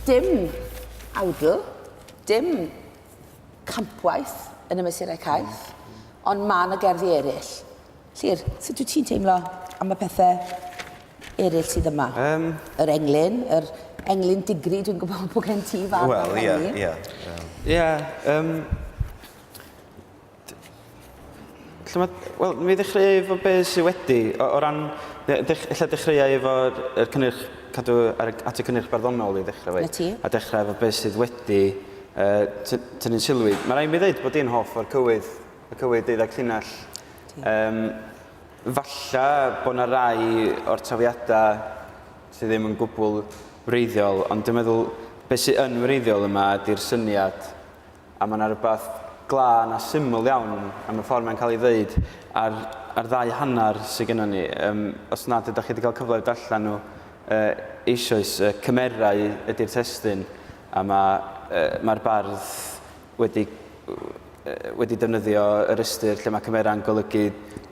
Dim awdl, dim campwaith yn y mesurau caeth, ond mae yna gerddi eraill. Llyr, sut wyt ti'n teimlo am y pethau eraill sydd yma? Um, yr englyn, yr englyn digri, dwi'n gwybod bod gen ti farn Wel, ie, ie. Ie, um, Lle mae... Wel, mi ddechreuai efo be sydd wedi, o, o ran... Dech, ella dechreuai efo'r er cynnyrch, cadw ar, at y cynnyrch barddonol i ddechrau fi. Na ti. A dechrau efo be sydd wedi uh, tynnu'n sylw i. Mae rhaid mi ddeud bod i'n hoff o'r cywydd, y cywydd deuddeg llinell. Um, falla bod yna rai o'r trawiadau sydd ddim yn gwbl wreiddiol, ond dwi'n meddwl beth sydd yn wreiddiol yma ydy'r syniad A mae 'na rywbeth glân a syml iawn am y ffordd mae'n cael ei ddeud a'r, a'r ddau hanner sydd gennym ni. Um, os nad ydych chi wedi cael cyfle i'w darllen nhw uh, eisoes, uh, cymerau ydy'r testun a mae'r uh, mae bardd wedi, uh, wedi defnyddio yr ystyr lle mae cymera'n golygu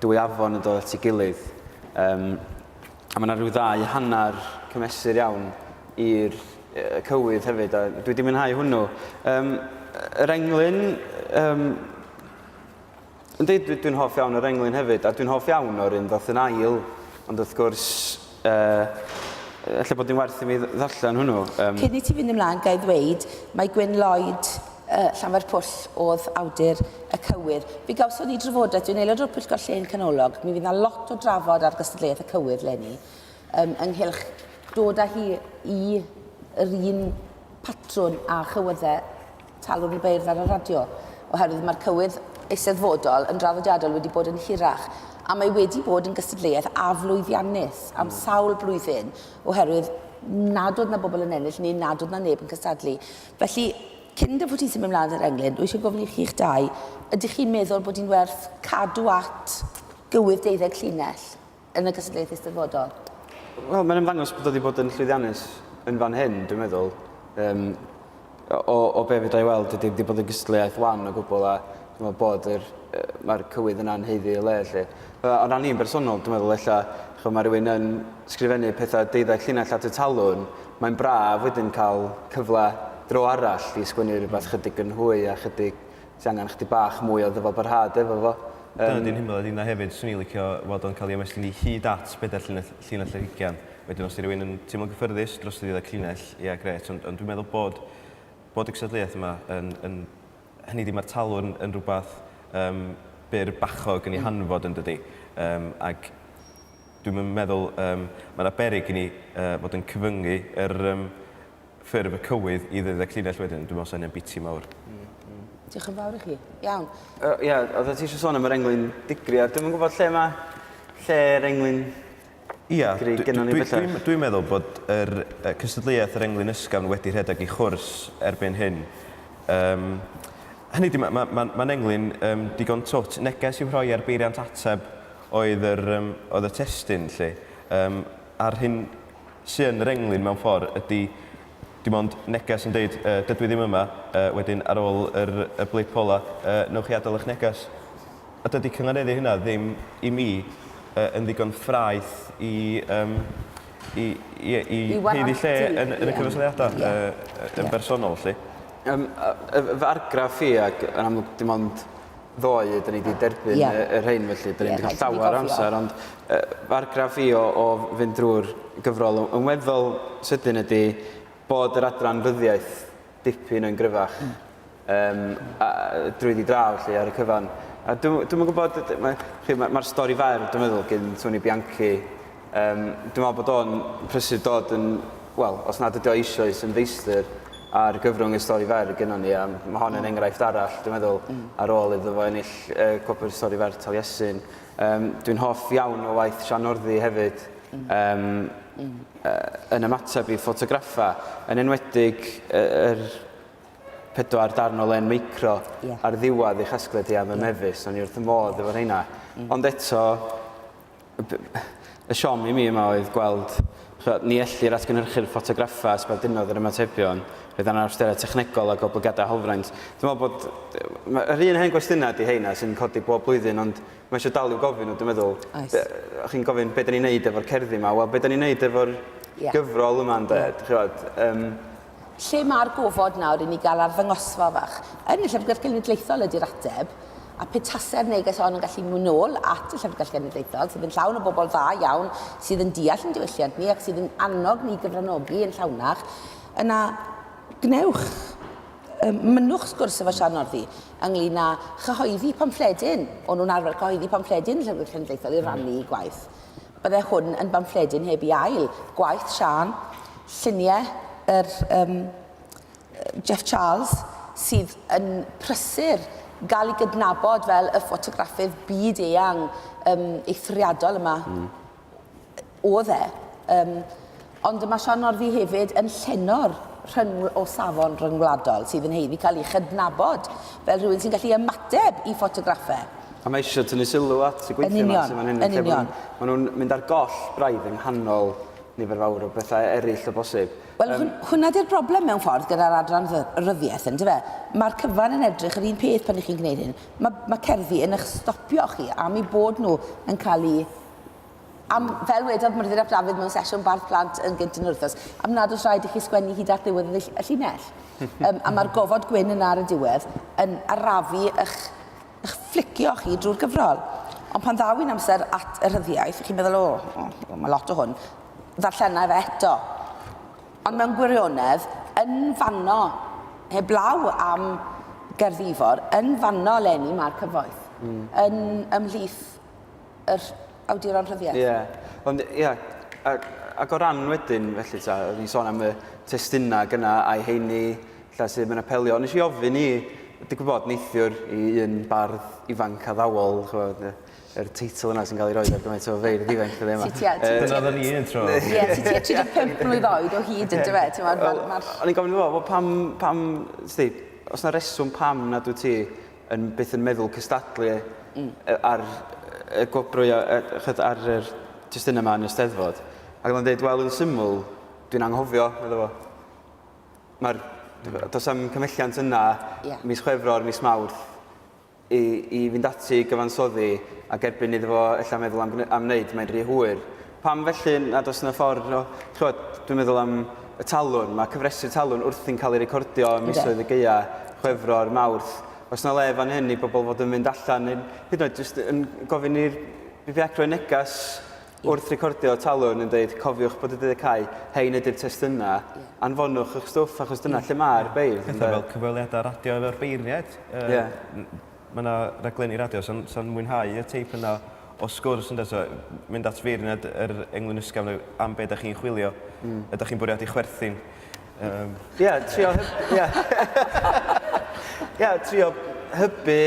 dwy afon yn dod at ei gilydd. Um, A mae 'na rhyw ddau hanner cymesur iawn i'r cywydd hefyd, a dwi wedi mwynhau hwnnw. Um, yr englyn, um, yndi, dwi'n dwi hoff iawn o'r englyn hefyd, a dwi'n hoff iawn o'r un ddoth yn ail, ond wrth gwrs, uh, ella bod hi'n werth i mi ddarllen hwnnw. Um, Cyn i ti fynd ymlaen, ga i ddweud, mae Gwyn Lloyd Llanfair Pwll oedd awdur y cywydd. Fe gawson ni drafodaeth, dwi'n aelod o'r Pwyllgor Llên Canolog, mi fydd 'na lot o drafod ar gystadleuaeth y cywydd leni, um, ynghylch dod â hi i yr un patrwn a chywyddau Talwrn y Beirdd ar y radio, oherwydd mae'r cywydd eisteddfodol yn draddodiadol wedi bod yn hirach, a mae wedi bod yn gystadleuaeth aflwyddiannus am sawl blwyddyn, oherwydd nad oedd 'na bobl yn ennill neu nad oedd 'na neb yn cystadlu. Felly, cyn dy fod ti'n symud mlaen i'r englyn, dwi eisiau gofyn i chi'ch dau, ydych chi'n meddwl bod hi'n werth cadw at gywydd deuddeg llinell yn y gystadleuaeth eisteddfodol? Wel, mae'n ymddangos bod o wedi bod yn llwyddiannus yn fan hyn, dwi'n meddwl. Um, o, o be fedra i weld, ydy wedi bod yn gystadleuaeth wan o gwbl a dwi'n meddwl bod yr, mae'r cywydd yna'n haeddu y le, lle. O ran i'n bersonol, dwi'n meddwl ella, ch'mo' mae rhywun yn sgrifennu pethau deuddeg llinell at y talwrn, mae'n braf wedyn cael cyfle dro arall i sgwennu rhywbeth chydig yn hwy a chydig sy angen chydig bach mwy o ddyfalbarhad efo fo. Dyna 'di nheimlad inna hefyd, 'swn i'n licio weld o'n cael ei ymestyn i hyd at bedair llinell, llinell ar hugian. Wedyn os 'di rhywun yn teimlo'n gyffyrddus dros y ddeuddeg llinell, ia grêt, ond ond dwi'n meddwl bod bod y cystadleuaeth yma yn yn hynny ydi mae'r talwrn yn rhywbeth yym byr bachog yn ei hanfod yn dydi? Yym ac dwi'm yn meddwl yym ma' 'na beryg i ni yy fod yn cyfyngu yr yym ffurf y cywydd i ddeuddeg llinell wedyn, dwi'n meddwl 'sa hynny'n biti mawr. Diolch yn fawr i chi. Iawn. Yy ia, oeddet ti eisiau sôn am yr englyn digri a dwi'm yn gwybod lle mae lle'r englyn Ia, digri dwi gynnon ni dwi bellach. dwi'n dwi'n meddwl bod yr yy cystadleuaeth yr englyn ysgafn wedi rhedeg ei chwrs erbyn hyn. Yym hynny ydi ma' ma' ma'n ma'n englyn yym digon twt. Neges i'w rhoi ar beiriant ateb oedd yr yym oedd y testun 'lly. Yym a'r hyn sy yn yr englyn mewn ffordd ydi dim ond neges yn deud yy dydw i ddim yma, yy wedyn ar ôl yr y blip ola yy newch chi adael eich neges. A dydy cynganeddu hynna ddim i mi yy yn ddigon ffraeth i yym i i i haeddu lle yn yn y cyfansoddiadau yy yn bersonol 'lly. Yym fy argraff i ac yn amlwg dim ond ddoe ydyn ni 'di derbyn y y rhein felly 'dan ni'm 'di cael llawer o amser ond yy fy argraff i o o fynd drwy'r gyfrol yn weddol sydyn ydi bod yr adran ryddiaith dipyn yn gryfach yym a drwyddi draw 'lly ar y cyfan. A dwi'm dwi'm yn gwybod ma' chi ma' ma'r stori fer dwi'n meddwl gin Tony Bianchi yym dwi'n meddwl bod o'n prysur dod yn wel os nad ydi o eisoes yn feistr ar gyfrwng y stori fer gynnon ni a ma' hon yn enghraifft arall dwi'n meddwl ar ôl iddo fo ennill yy gwobr stori fer Taliesin. Yym dwi'n hoff iawn o waith Sian Northey hefyd. Yym yn ymateb i ffotograffa, yn enwedig yr pedwar darn o len meicro yeah. ar ddiwedd ei chasgliad hi am y yeah. mefus, o'n i wrth y modd efo rheina. Ond eto, y siom i mi yma oedd gweld ni ellir atgynhyrchu'r ffotograffa sbardunodd yr ymatebion, roedd anawsterau technegol a goblygiadau hawlfraint. Dwi'n meddwl bod yr un hen gwestiynau di heina sy'n codi bob blwyddyn, ond Mae eisiau dal i'w gofyn nhw, dwi'n meddwl. Oes. Be, chi'n gofyn be da ni'n neud efo'r cerddi yma, wel be da ni'n neud efo'r yeah. gyfrol yma ynde, yeah. Chi'n gwybod, um, Lle mae'r gofod nawr i ni gael arddangosfa fach? Yn y Llyfrgell Genedlaethol ydy'r ateb, a pe tase'r neges hon yn gallu mynd nôl at y Llyfrgell Genedlaethol, sydd yn llawn o bobl dda iawn, sydd yn deall yn diwylliant ni ac sydd yn annog ni gyfranogi yn llawnach, yna gwnewch, mynnwch sgwrs efo Siân Northy ynglyn â chyhoeddi pamffledyn. O'n nhw'n arfer cyhoeddi pamffledyn y Llyfrgell Genedlaethol i rannu eu gwaith. Bydde hwn yn bamffledyn heb ei ail. Gwaith Siân, lluniau yr um, Jeff Charles, sydd yn prysur gael ei gydnabod fel y ffotograffydd byd eang um, eithriadol yma. Oedd e. Um, ond mae Siân Northy hefyd yn llenor rhyng, o safon rhyngwladol sydd yn haeddu cael ei chydnabod fel rhywun sy'n gallu ymateb i ffotograffau. A mae eisiau tynnu sylw at y gweithio yma sydd fan hyn. Yn union. Maen nhw'n mynd ar goll braidd yng nghanol nifer fawr o bethau eraill o bosib. Wel, um, hwnna di'r broblem mewn ffordd gyda'r adran ryddiaeth, yn dyfe? Mae'r cyfan yn edrych yr un peth pan ych chi'n gwneud hyn. Mae, mae cerddi yn eich stopio chi am eu bod nhw yn cael eu Am, fel wedodd Myrddin ap Dafydd mewn sesiwn bardd plant yn gynt yn yr wythnos, am nad oes rhaid i chi sgwennu hyd at ddiwedd y llinell. Um, a mae'r gofod gwyn yna ar y diwedd yn arafu eich, eich fflicio chi drwy'r gyfrol. Ond pan ddaw i'n amser at y rhyddiaith, chi'n meddwl, o, oh, oh, mae lot o hwn, ddarllenai fe eto. Ond mewn gwirionedd, yn fanno, heblaw am Gerdd Ifor, yn fanno leni mae'r cyfoeth. Mm. Yn ymhlith yr awduron rhyddiaith. Ie, yeah. Ond ie, yeah. ac, ac o ran wedyn, felly ta, o'n i'n sôn am y testunau gyna a'i heini, lla sydd yn apelio. Nes i ofyn i, digwydd bod neithiwr i un bardd ifanc addawol, ch'mod, yr teitl yna sy'n cael ei roi ar gymaint o feirdd ifanc dyddiau yma. Dyna oedden ni un tro. Ie, ti tua 35 mlwydd oed o hyd yn dyfe? O'n i'n gofyn iddo fo, pam, pam, sti, os na reswm pam nad wyt ti yn byth yn meddwl cystadlu mm. ar y gwobrwyo, ar yr testunau yma yn y Steddfod. Ac oedd o'n dweud, wel, yn syml, dwi'n anghofio, meddwl fo. Mae'r, does am cymhelliant yna yeah. mis Chwefror, mis Mawrth, i, i fynd ati i gyfansoddi ac erbyn iddo fo ella meddwl am, am wneud, mae'n rhy hwyr. Pam felly nad oes yna ffordd o... Ch'mod, dwi'n meddwl am y Talwrn, mae cyfresi'r Talwrn wrthi'n cael ei recordio ym misoedd y gaea, Chwefror, Mawrth. Oes yna le fan hyn i bobl fod yn mynd allan, neu hyd yn oed jyst yn gofyn i'r BBaC roi neges wrth recordio Talwrn yn dweud cofiwch bod y dydd cau, hein ydy'r testunau, anfonwch eich stwff achos dyna lle mae'r beirdd. Pethau fel cyfweliadau radio efo'r beirniaid. Ie. Mae yna raglenni radio sa'n sa mwynhau y teip yna o sgwrs ynde, so mynd at feirniad yr englyn ysgafn am be ydych chi'n chwilio, mm. ydych chi'n bwriadu chwerthin. Um... Ie, yeah, trio, ie. yeah, trio hybu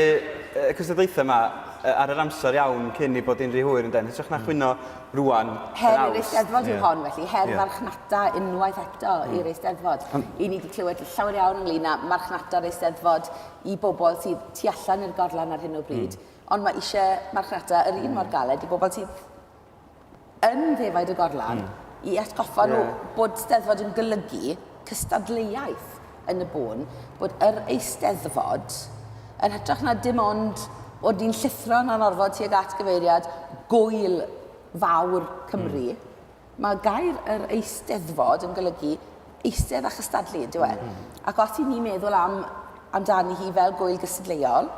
y cystadlaethau yma ar yr amser iawn cyn i bod hi'n rhy hwyr ynde? Yn hytrach na chwyno rwan Her i'r Eisteddfod yw hon felly, her yeah. farchnata unwaith eto mm. i'r Eisteddfod. I ni wedi clywed llawer iawn ynglyn â marchnata'r Eisteddfod i bobl sydd tu allan i'r gorlan ar hyn o bryd. Mm. Ond mae eisiau marchnata yr un mm. mor galed i bobl sydd yn ddefaid y gorlan mm. i atgoffa yeah. nhw bod Steddfod yn golygu cystadleuaeth yn y bôn, bod yr Eisteddfod yn hytrach na dim ond bod ni'n llithro yn anorfod tuag at gyfeiriad gwyl fawr Cymru, mm. mae gair yr Eisteddfod yn golygu eistedd a chystadlu, yndyw e? Mm. Ac os i ni'n meddwl am amdani hi fel gwyl gystadleuol,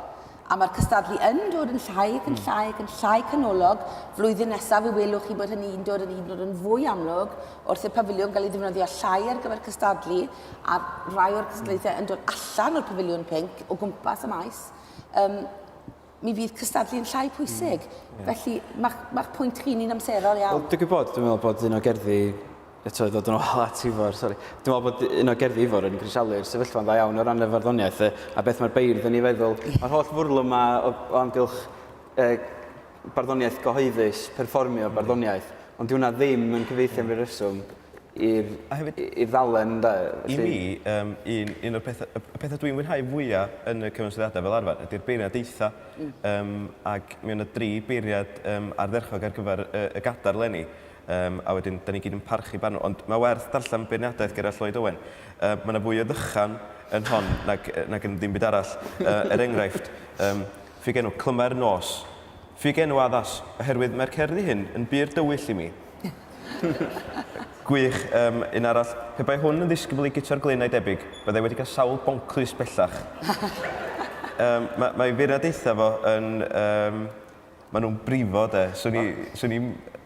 a mae'r cystadlu yn dod yn llai ac yn hmm. llai ac yn llai canolog, flwyddyn nesaf fe welwch chi bod hynny'n dod yn hyd yn oed yn fwy amlwg wrth i'r pafiliwn gael ei ddefnyddio llai ar gyfer cystadlu a rhai o'r cystadlaethau yn dod allan o'r pafiliwn pinc o gwmpas y maes. Um, mi fydd cystadlu yn llai pwysig. Mm, yeah. Felly mae'ch ma pwynt chi'n un amserol iawn. Wel, dwi'n gwybod, dwi'n meddwl bod un o gerddi, eto i ddod yn ôl at Ifor, sori. Dwi'n meddwl bod un o gerddi Ifor yn crisialu'r sefyllfa'n dda iawn o ran y farddoniaeth a beth mae'r beirdd yn ei feddwl. Mae'r holl fwrlwm yma o, o amgylch e, barddoniaeth gyhoeddus, perfformio barddoniaeth, ond di hwnna ddim yn cyfieithu am ryw reswm i'r i'r ddalen ynde? I mi, um, un, un o'r pethau, y pethau dwi'n mwynhau fwyaf yn y cyfansoddiadau fel arfer ydy'r beirniadaethau. Mm. Um, ac mi yna dri beirniad um, ardderchog ar gyfer y, y gadar leni. Um, a wedyn, da ni gyd yn parchu barn nhw. Ond mae werth darllen beirniadaeth Gerallt Lloyd Owen. Uh, mae yna fwy o ddychan yn hon nag, nag yn ddim byd arall. Uh, er enghraifft, um, ffug enw Clymer Nos. Ffug enw addas, oherwydd mae'r cerddi hyn yn bur dywyll i mi. Gwych. Um, un arall, pe bai hwn yn ddisgybl i Guto'r Glyn a'i debyg, byddai wedi cael sawl bonclus bellach. um, mae, mae feirniadaethau fo yn... Um, maen nhw'n brifo, de. Swn i... Swn i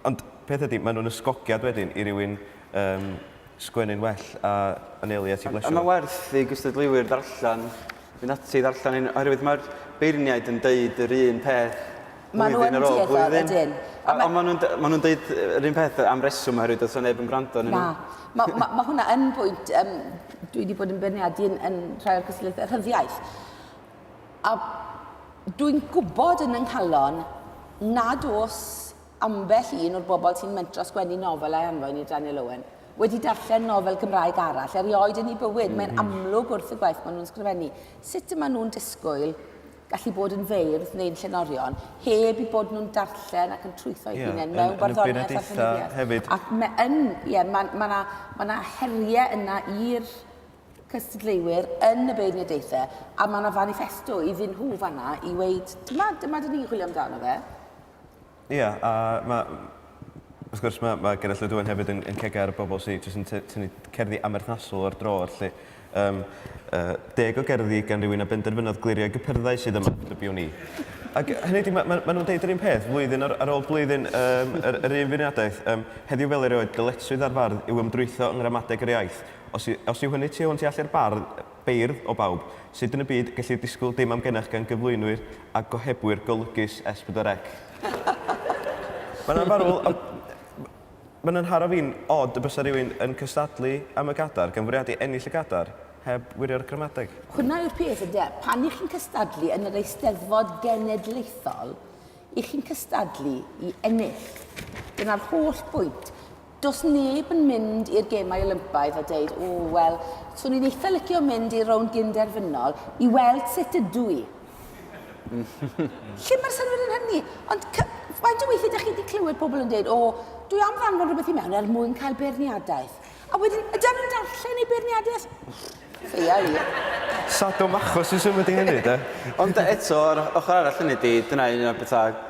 ond peth ydy, maen nhw'n ysgogiad wedyn i rywun um, sgwennu'n well a anelu at ei blesio. A mae werth i gystadleuwyr ddarllen, fynd ati i ddarllen un, oherwydd mae'r beirniaid yn deud yr un peth blwyddyn ar ôl blwyddyn. Ydyn. A, a maen nhw'n ma nhw deud yr un peth am reswm oherwydd does neb yn gwrando arnyn nhw. Na. Mae ma, ma hwnna yn bwynt, um, dwi wedi bod yn beirniadu yn, yn rhai o'r cystadlaethau rhyddiaith. A dwi'n gwybod yn yng nghalon nad oes ambell un o'r bobl sy'n mentro sgwennu nofel a'i anfon i Daniel Owen wedi darllen nofel Gymraeg arall erioed yn ei bywyd. Mm -hmm. Mae'n amlwg wrth y gwaith maen nhw'n sgrifennu. Sut yma nhw'n disgwyl gallu bod yn feirdd neu'n llenorion heb i bod nhw'n darllen ac yn trwytho eu yeah, hunain mewn barddoniaeth a llenyddiaeth. Hefyd. Ac mae yn, ie, yeah, mae ma na, ma na heriau yna i'r cystadleuwyr yn y beirniadaethau, a mae yna faniffesto iddyn nhw fanna i weud, dyma, dyma dyn ni'n chwilio amdano fe. Ia, a mae, wrth gwrs, mae, mae Gerallt Lloyd Owen hefyd yn, yn cegau ar y bobl sydd jyst yn tynnu cerddi amherthnasol o'r dro, felly um, deg o gerddi gan rywun a benderfynodd glirio gypyrddau sydd yma, dybiwn i. Ac hynny ydi, ma, ma, ma nhw'n deud yr un peth, flwyddyn ar, ar ôl blwyddyn, um, yr, yr un feirniadaeth. Um, heddiw fel erioed, dyletswydd ar fardd yw ymdrwytho yng ngramadeg yr iaith. Os, os yw hynny tu hwnt i allu'r bardd, beirdd o bawb, sut yn y byd gellir disgwyl dim amgenach gan gyflwynwyr a gohebwyr golygus S4C? Mae'n anfarwol, ond mae'n yn haro fi'n od y bysa rhywun yn cystadlu am y gadair, gan fwriadu ennill y gadair, heb wirio'r gramadeg. Hwnna yw'r peth, ynde? Pan y'ch chi'n cystadlu yn yr Eisteddfod Genedlaethol, y'ch chi'n cystadlu i ennill. Dyna'r holl bwynt. Does neb yn mynd i'r Gemau Olympaidd a deud, o, wel, swn i'n eitha licio mynd i'r rownd gyn-derfynol i weld sut ydw i. Lle mae'r synnwyr yn hynny? Ond faint o weithiau ydych chi wedi clywed pobl yn deud, o, dwi am ddanfon rhywbeth i mewn er mwyn cael beirniadaeth. A wedyn, ydyn nhw'n darllen eu beirniadaeth? Ffeia i. Sadomachos sy'n symud i hynny, de? Ond eto, yr ochr arall hynny di, dyna un o'r pethau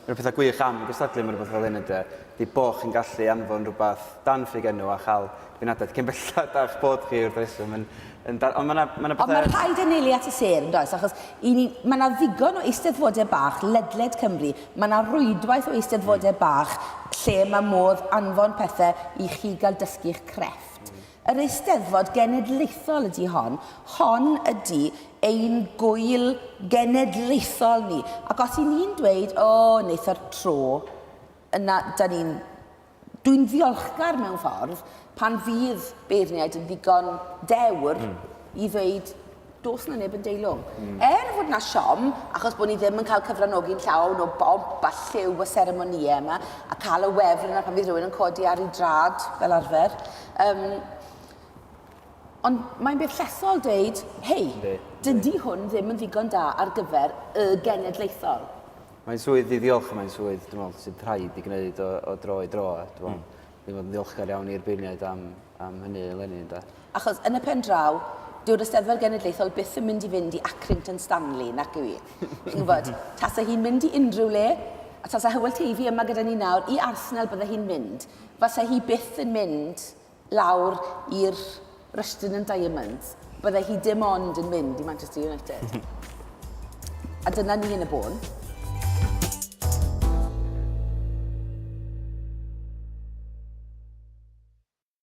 Un o'r pethau gwych am gystadlu am rhywbeth fel hyn ydy, di bo chi'n gallu anfon rhywbeth dan ffug enw a chael beirniadaeth cyn belled â'ch bod chi wrth reswm yn, yn dar... Ond mae 'na ma' 'na Ond mae pethau... rhaid anelu at y sêr, yn does? Achos i ni, mae 'na ddigon o eisteddfodau bach ledled Cymru. Mae 'na rwydwaith o eisteddfodau bach lle mae modd anfon pethau i chi gael dysgu'ch crefft. Yr Eisteddfod Genedlaethol ydy hon. Hon ydy ein gŵyl genedlaethol ni. Ac os 'y ni'n dweud, o, wneith o'r tro, yna 'da ni'n... Dwi'n ddiolchgar mewn ffordd pan fydd beirniaid yn ddigon dewr mm. i ddweud does na neb yn deilwng. Mm. Er fod na siom, achos bod ni ddim yn cael cyfranogi'n llawn o bomp a lliw y seremonïau yma, a cael y wefr yna pan fydd rhywun yn codi ar ei drad, fel arfer. Um, ond mae'n beth llesol dweud, hei, dydy hwn ddim yn ddigon da ar gyfer y genedlaethol. Mae'n swydd i ddiolch, mae'n swydd, dwi'n meddwl, sydd rhaid i gwneud o, o dro i dro. Dwi'n meddwl, mm. Dwi'n fod yn ddiolchgar iawn i'r beirniaid am, am hynny eleni, ynde. Achos yn y pen draw, dyw'r Eisteddfod Genedlaethol byth yn mynd i fynd i Accrington Stanley, nac yw hi. Chi'n gwybod, tasa hi'n mynd i unrhyw le, a tasa Hywel Teifi yma gyda ni nawr, i Arsenal bydde hi'n mynd. Fasa hi byth yn mynd lawr i'r Rushden and Diamonds. Bydde hi dim ond yn mynd i Manchester United. A dyna ni yn y bôn.